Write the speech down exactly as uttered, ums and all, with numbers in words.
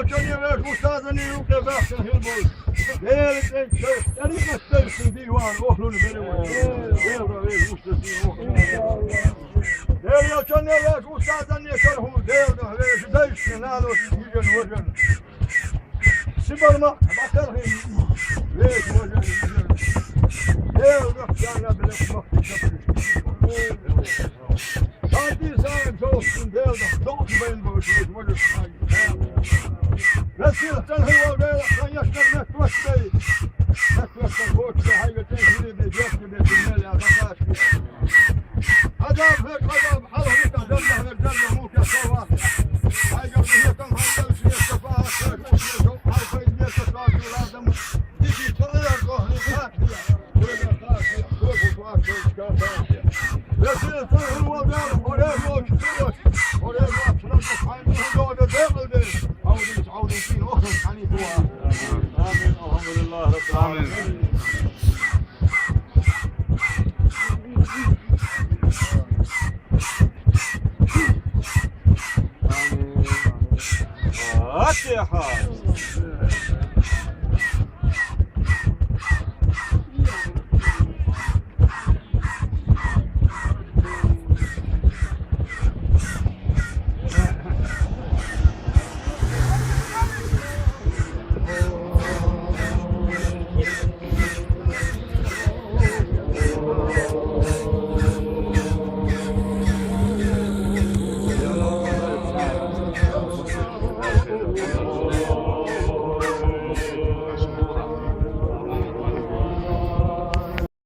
Чане вежа устазан юкъе бахчан хилбол. Дела цӀен чу, тӀарикъат дерсин диван охлуна бере вай. Дела вежа устазан охлуна. Дела чане вежа устазан не шарху, Дела вежа дайшин лалос, йижен важен. Сибар ма, бакархи, вежа важен, йижен. Дела чана белек махти шапри. Шанти саем шолохтун Делда, дохту бен бо, шулуш можеш шанти. Весил цан хило Дела, хан яшкар мет ваш бей. Мет ваш бей, хоч бей, хайга тен хили бей, бьёшки бей, туннели, а бакашки. Адам хек, адам, хал хек, адам, хек, адам, мука, сова. Хайга бихе там, хайга бихе, сова, хек, мука, сова, хайга бихе, сова, адам. آمين. الحمد لله رب العالمين. آمين. فاتحة.